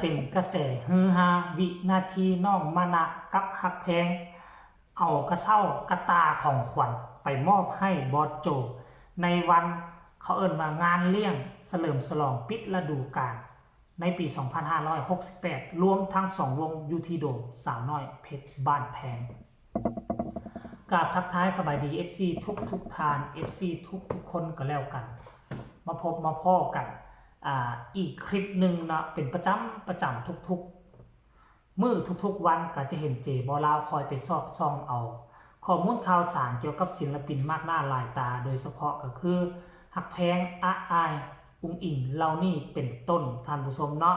ເປັນກະແສຮືຮາ ວິນາທີນ້ອງມານະກັບຮັກແພງ ເອົາກະເຊົ້າກະຕ່າຂອງຂວັນໄປມອບໃຫ້ບອສໂຈ ໃນວັນ ເຂົາເອີ້ນວ່າງານລ້ຽງສະເຫຼີມສະຫຼອງປິດລະດູການ ໃນປີສອງພັນຫ້າຮ້ອຍຫົກສິບແປດ ລວມທັງສອງວົງຢູ່ທີ່ໂດມສາວນ້ອຍເພັດບ້ານແພງ. ກາບທັກທາຍສະບາຍດີ ເອັຟຊີ ທຸກໆທ່ານ ເອັຟຊີ ທຸກໆຄົນກໍແລ້ວກັນ ມາພົບມາພໍ້ກັນ ອ່າ ອີກຄລິບໜຶ່ງເນາະ ເປັນປະຈຳ ປະຈຳທຸກໆ ມື້ທຸກໆວັນກໍຈະເຫັນເຈບໍ່ລາວຄອຍໄປຊອກສ່ອງເອົາຂໍ້ມູນຂ່າວສານກ່ຽວກັບສິນລະປິນມາກໜ້າຫຼາຍຕາ ໂດຍສະເພາະກໍຄືຮັກແພງ ອາອາຍ ອຸງອິງ ເຫຼົ່ານີ້ເປັນຕົ້ນ ທ່ານຜູ້ຊົມເນາະ.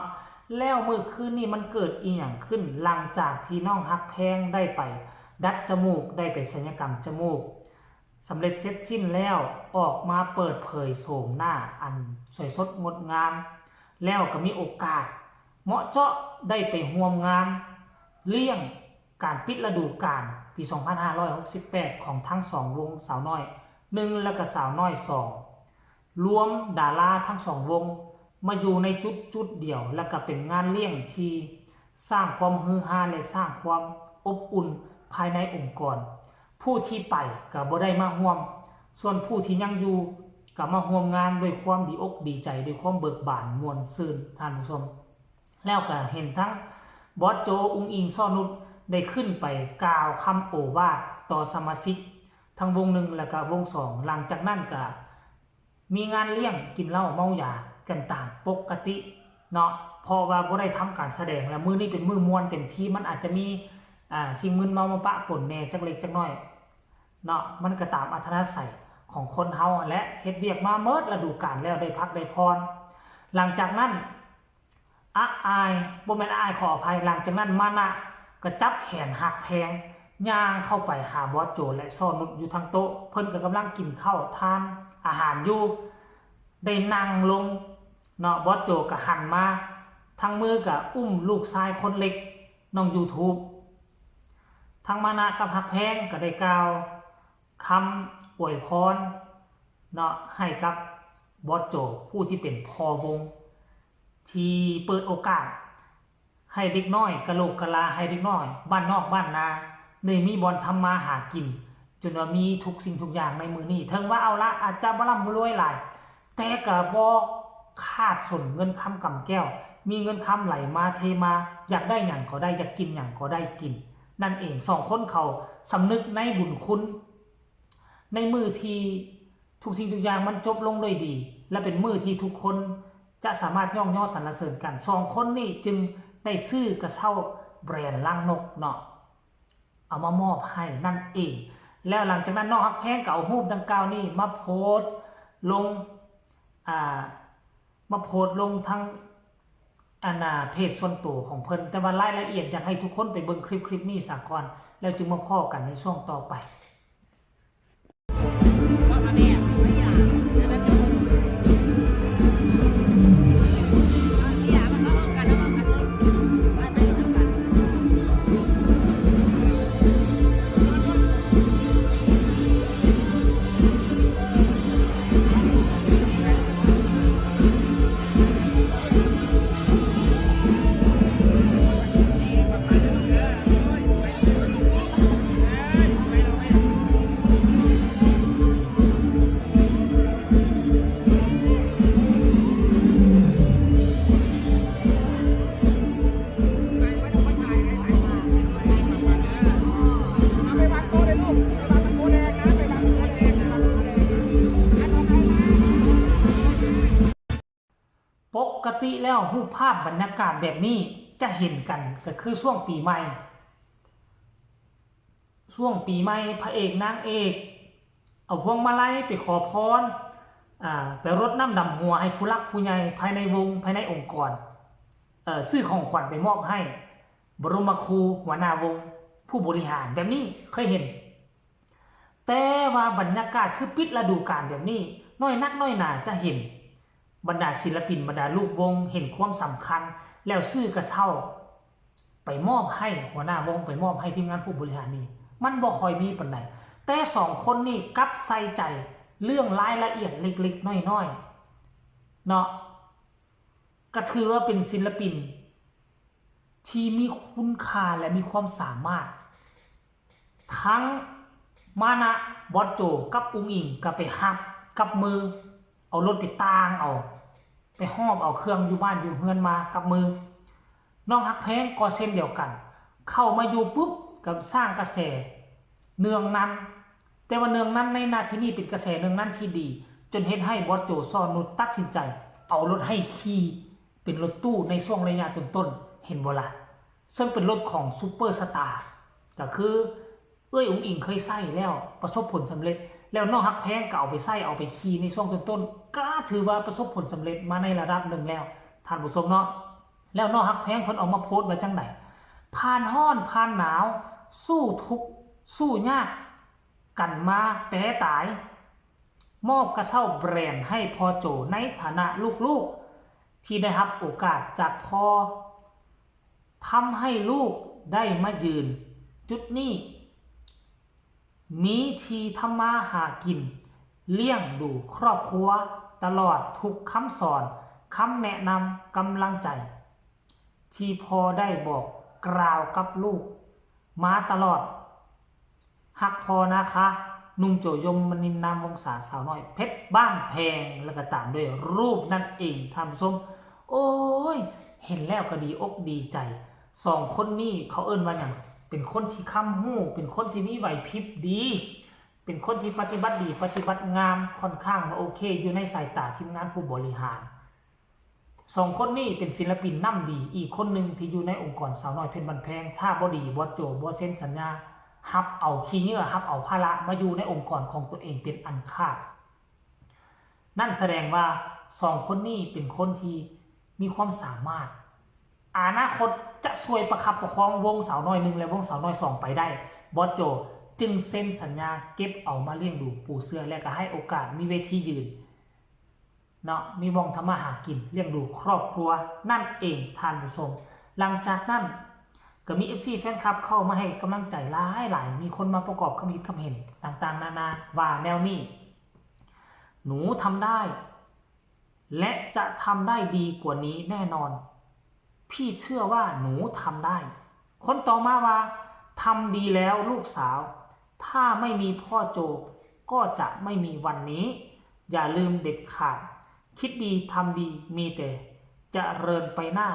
ແລ້ວມື້ຄືນນີ້ມັນເກີດອີ່ຫຍັງຂຶ້ນ ຫຼັງຈາກທີ່ນ້ອງຮັກແພງໄດ້ໄປດັດຈະມູກ ໄດ້ໄປສັນຍະກຳຈະມູກ ສຳເລັດເສັດສິ້ນແລ້ວ ອອກມາເປີດເຜີຍໂສມໜ້າອັນສວຍສົດງົດງາມ ແລ້ວກໍມີໂອກາດເໝາະເຈາະໄດ້ໄປຮ່ວມງານລ້ຽງການປິດລະດູການປີສອງພັນຫ້າຮ້ອຍຫົກສິບແປດ ຂອງທັງສອງວົງ ສາວນ້ອຍໜຶ່ງ ແລະກະສາວນ້ອຍສອງ ລວມດາລາທັງສອງວົງມາຢູ່ໃນຈຸດຈຸດດຽວ ແລະກະເປັນງານລ້ຽງທີ່ ສ້າງຄວາມຮືຮາ ແລະ ສ້າງຄວາມອົບອຸ່ນພາຍໃນອົງກອນ. ຜູ້ທີ່ໄປກໍບໍ່ໄດ້ມາຮ່ວມ, ສ່ວນຜູ້ທີ່ຍັງຢູ່ກໍມາຮ່ວມງານດ້ວຍຄວາມດີອົກດີໃຈ, ດ້ວຍຄວາມເບີກບານມ່ວນຊື່ນ, ທ່ານຜູ້ຊົມ. ແລ້ວກໍເຫັນທັງບອສໂຈ, ອຸງອິງ, ຊໍນຸດ ໄດ້ຂຶ້ນໄປກ່າວຄຳໂອວາດຕໍ່ສະມາຊິກທັງວົງໜຶ່ງ ແລະ ກໍວົງສອງ. ຫຼັງຈາກນັ້ນກໍ ມີງານລ້ຽງກິນເຫຼົ້າເມົາຢາກັນຕາມປົກກະຕິເນາະ, ເພາະວ່າບໍ່ໄດ້ທຳການສະແດງ ແລະ ມື້ນີ້ເປັນມື້ມ່ວນເຕັມທີ່, ມັນອາດຈະມີ ອ່າ ສິ່ງມຶນເມົາມາປະປົນແດ່ຈັກເລັກຈັກນ້ອຍເນາະ, ມັນກໍຕາມອັດທະນາໄສຂອງຄົນເຮົາຫັ້ນແຫຼະ, ເຮັດວຽກມາເໝິດລະດູການແລ້ວ ໄດ້ພັກໄດ້ຜ່ອນ. ຫຼັງຈາກນັ້ນ ອາອາຍ ບໍ່ແມ່ນອາອາຍ ຂໍອະໄພ, ຫຼັງຈາກນັ້ນມານະກໍຈັບແຂນຮັກແພງ ຍ່າງເຂົ້າໄປຫາບອສໂຈ ແລະ ຊໍນຸດຢູ່ທາງໂຕະ, ເພິ່ນກໍກຳລັງກິນເຂົ້າທານອາຫານຢູ່ ໄດ້ນັ່ງລົງເນາະ, ບອສໂຈກໍຫັນມາ ທັງມືກໍອຸ້ມລູກຊາຍຄົນເລັກ ນ້ອງຢູທູບ. ທັງມານະກັບຮັກແພງກໍໄດ້ກ່າວຄຳອວຍພອນເນາະ ໃຫ້ກັບບອສໂຈ ຜູ້ທີ່ເປັນພໍ່ວົງ ທີ່ເປີດໂອກາດໃຫ້ເດັກນ້ອຍກະໂຫຼກກະລາ, ໃຫ້ເດັກນ້ອຍບ້ານນອກບ້ານນາໄດ້ມີບ່ອນທຳມາຫາກິນ, ຈົນວ່າມີທຸກສິ່ງທຸກຢ່າງໃນມື້ນີ້. ເຖິງວ່າ ເອົາລະ ອາດຈະບໍ່ລ່ຳບໍ່ລວຍຫຼາຍ, ແຕ່ກໍບໍ່ຂາດສົນເງິນຄຳກຳແກ້ວ, ມີເງິນຄຳໄຫຼມາເທມາ, ຢາກໄດ້ຫຍັງກໍໄດ້, ຢາກກິນຫຍັງກໍໄດ້ກິນນັ້ນເອງ. ສອງຄົນເຂົາສຳນຶກໃນບຸນຄຸນ ໃນມື້ທີ່ ທຸກສິ່ງທຸກຢ່າງມັນຈົບລົງດ້ວຍດີ ແລະ ເປັນມື້ທີ່ທຸກຄົນຈະສາມາດຍ້ອງຍໍສັນລະເສີນກັນ. ສອງຄົນນີ້ຈຶ່ງໄດ້ຊື້ກະເຊົ້າແບຣນລັງນົກເນາະ ເອົາມາມອບໃຫ້ນັ້ນເອງ. ແລ້ວຫຼັງຈາກນັ້ນ ນ້ອງຮັກແພງກໍເອົາຮູບດັ່ງກ່າວນີ້ມາໂພສລົງ ອ່າ ມາໂພສລົງທາງ ອັນນ່າ ເພຈສ່ວນໂຕຂອງເພິ່ນ, ແຕ່ວ່າລາຍລະອຽດຢາກໃຫ້ທຸກຄົນໄປເບິ່ງຄລິບ ຄລິບນີ້ສາກ່ອນ ແລ້ວຈຶ່ງມາພໍ້ກັນໃນຊ່ວງຕໍ່ໄປ. ປົກກະຕິແລ້ວ ຮູບພາບບັນຍາກາດແບບນີ້ຈະເຫັນກັນກໍຄືຊ່ວງປີໃໝ່. ຊ່ວງປີໃໝ່ ພະເອກນາງເອກເອົາພວງມາໄລໄປຂໍພອນ, ອາ ໄປລົດນ້ຳດຳຫົວໃຫ້ຜູ້ຫຼັກຜູ້ໃຫຍ່ພາຍໃນວົງ, ພາຍໃນອົງກອນ, ເອີ ຊື້ຂອງຂວັນໄປມອບໃຫ້ ບໍລົມຄູ ຫົວໜ້າວົງ, ຜູ້ບໍລິຫານ ແບບນີ້ເຄີຍເຫັນ. ແຕ່ວ່າບັນຍາກາດຄືປິດລະດູການແບບນີ້ ນ້ອຍນັກນ້ອຍໜາຈະເຫັນບັນດາສິນລະປິນ, ບັນດາລູກວົງເຫັນຄວາມສຳຄັນ ແລ້ວຊື້ກະເຊົ້າໄປມອບໃຫ້ຫົວໜ້າວົງ, ໄປມອບໃຫ້ທີມງານຜູ້ບໍລິຫານນີ້ ມັນບໍ່ຄ່ອຍມີປານໃດ. ແຕ່ສອງຄົນນີ້ກັບໃສ່ໃຈເລື່ອງລາຍລະອຽດເລັກໆນ້ອຍໆເນາະ, ກະຖືວ່າເປັນສິນລະປິນ ທີ່ມີຄຸນຄ່າ ແລະ ມີຄວາມສາມາດ. ທັງມານະ, ບອດໂຈ ກັບອຸ້ງອິງ ກໍໄປຮັບກັບມື, ເອົາລົດໄປຕ່າງເອົາ, ໄປຫອບເອົາເຄື່ອງຢູ່ບ້ານຢູ່ເຮືອນມາກັບມື. ນ້ອງຮັກແພງກໍເຊັ່ນດຽວກັນ, ເຂົ້າມາຢູ່ປຸບກໍສ້າງກະແສເນືອງນັນ, ແຕ່ວ່າເນືອງນັນໃນນາທີນີ້ເປັນກະແສເນືອງນັນທີ່ດີ, ຈົນເຮັດໃຫ້ບອດໂຈ ຊໍນຸດ ຕັດສິນໃຈເອົາລົດໃຫ້ຂີ່ ເປັນລົດຕູ້ໃນຊ່ວງໄລຍະຕົ້ນໆ, ເຫັນບໍ່ລະ? ເຊິ່ງເປັນລົດຂອງຊຸບເປີສະຕາ, ກໍຄືເອື້ອຍອຸ້ງອິງເຄີຍໃຊ້ແລ້ວປະສົບຜົນສຳເລັດ, ແລ້ວນ້ອງຮັກແພງກໍເອົາໄປໃຊ້ ເອົາໄປຂີ່ໃນຊ່ວງຕົ້ນໆ, ກໍຖືວ່າປະສົບຜົນສຳເລັດມາໃນລະດັບໜຶ່ງແລ້ວ ທ່ານຜູ້ຊົມເນາະ. ແລ້ວນ້ອງຮັກແພງເພິ່ນເອົາມາໂພສວ່າຈັ່ງໃດ? ຜ່ານຮ້ອນຜ່ານໜາວ, ສູ້ທຸກສູ້ຍາກ, ກັນມາແປຕາຍ, ມອບກະເຊົ້າແບຣນໃຫ້ພໍ່ໂຈໃນຖານະລູກໆ ທີ່ໄດ້ຮັບໂອກາດຈາກພໍ່, ທຳໃຫ້ລູກໄດ້ມາຢືນຈຸດນີ້, ມີທີ່ທຳມາຫາກິນ, ລ້ຽງດູຄອບຄົວ, ຕະຫຼອດທຸກຄຳສອນ, ຄຳແນະນຳ, ກຳລັງໃຈ ທີ່ພໍ່ໄດ້ບອກກ່າວກັບລູກມາຕະຫຼອດ. ຮັກພໍ່ນະຄະ, ໜຸ່ມໂຈ ຍົມມະນິນ ນາມວົງສາ, ສາວນ້ອຍເພັດບ້ານແພງ, ແລ້ວກໍຕາມດ້ວຍຮູບນັ້ນເອງ ທ່ານຜູ້ຊົມ. ໂອ້ຍ ເຫັນແລ້ວກໍດີອົກດີໃຈ. ສອງຄົນນີ້ເຂົາເອີ້ນວ່າຫຍັງ? ເປັນຄົນທີ່ຄຳຮູ້, ເປັນຄົນທີ່ມີໄຫວພິບດີ, ເປັນຄົນທີ່ປະຕິບັດດີ, ປະຕິບັດງາມ, ຂ້ອນຂ້າງວ່າໂອເຄ ຢູ່ໃນສາຍຕາທີມງານຜູ້ບໍລິຫານ. ສອງຄົນນີ້ເປັນສິນລະປິນນ້ຳດີ, ອີກຄົນໜຶ່ງທີ່ຢູ່ໃນອົງກອນສາວນ້ອຍເພັດບ້ານແພງ, ຖ້າບໍ່ດີ ບອດໂຈ ບໍ່ເຊັນສັນຍາຮັບເອົາຂີ້ເຫຍື້ອ, ຮັບເອົາພາລະມາຢູ່ໃນອົງກອນຂອງຕົວເອງເປັນອັນຂາດ. ນັ້ນສະແດງວ່າສອງຄົນນີ້ເປັນຄົນທີ່ມີຄວາມສາມາດ, ອະນາຄົດຈະຊ່ວຍປະຄັບປະຄອງວົງສາວນ້ອຍໜຶ່ງ ແລະ ວົງສາວນ້ອຍສອງໄປໄດ້. ບອດໂຈ ຈຶ່ງເຊັນສັນຍາເກັບເອົາມາລ້ຽງດູປູເສືອ ແລະ ກໍໃຫ້ໂອກາດມີເວທີຢືນ ເນາະ ມີບ່ອນທຳມາຫາກິນ, ລ້ຽງດູຄອບຄົວນັ້ນເອງ ທ່ານຜູ້ຊົມ. ຫຼັງຈາກນັ້ນກໍມີເອັຟຊີແຟນຄລັບເຂົ້າມາໃຫ້ກຳລັງໃຈຫຼາຍໆ, ມີຄົນມາປະກອບຄຳຄິດຄຳເຫັນຕ່າງໆນານາວ່າແນວນີ້, ໜູທຳໄດ້ ແລະ ຈະທຳໄດ້ດີກວ່ານີ້ແນ່ນອນ. ພີ່ເຊື່ອວ່າໜູທຳໄດ້. ຄົນຕໍ່ມາວ່າ ທຳດີແລ້ວລູກສາວ, ຖ້າໄມ່ມີພໍ່ໂຈກໍຈະໄມ່ມີວັນນີ້. ຢ່າລືມເດັດຂາດ, ຄິດດີທຳດີ ມີແຕ່ຈະເລີນໄປໜ້າ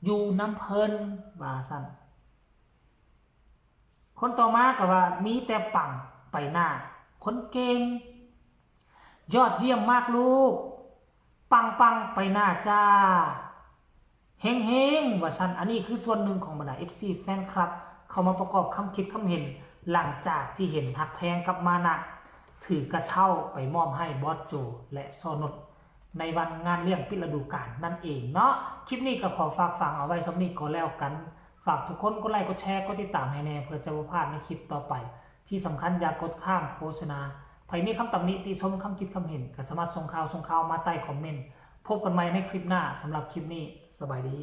ຢູ່ນຳເພິ່ນ ວ່າຊັ້ນ. ຄົນຕໍ່ມາກໍວ່າ ມີແຕ່ປັງໄປໜ້າ ຄົນເກັ່ງ. ຍອດຢ້ຽມມາກລູກ, ປັງໆໄປໜ້າຈ້າ, ເຮັງໆ ວ່າຊັ້ນ. ອັນນີ້ຄືສ່ວນໜຶ່ງຂອງບັນດາເອັຟຊີແຟນຄລັບ ເຂົ້າມາປະກອບຄຳຄິດຄຳເຫັນ ຫຼັງຈາກທີ່ເຫັນຮັກແພງກັບມານະ ຖືກະເຊົ້າໄປມອບໃຫ້ບອດໂຈ ແລະ ຊໍນຸດ ໃນວັນງານລ້ຽງປິດລະດູການນັ້ນເອງເນາະ. ຄລິບນີ້ກໍຂໍຝາກຝັງເອົາໄວ້ສ່ຳນີ້ກໍແລ້ວກັນ. ຝາກທຸກຄົນກົດໄລ, ກົດແຊ, ກົດຕິດຕາມໃຫ້ແດ່ ເພື່ອຈະບໍ່ພາດໃນຄລິບຕໍ່ໄປ. ທີ່ສຳຄັນຢ່າກົດຂ້າມໂຄສະນາ. ໃຜມີຄຳຕຳໜິຕິຊົມ, ຄຳຄິດຄຳເຫັນ ກໍສາມາດສົ່ງຂ່າວ, ສົ່ງຂ່າວມາໃຕ້ຄອມເມັນ. ພົບກັນໃໝ່ໃນຄລິບໜ້າ. ສຳລັບຄລິບນີ້ ສະບາຍດີ.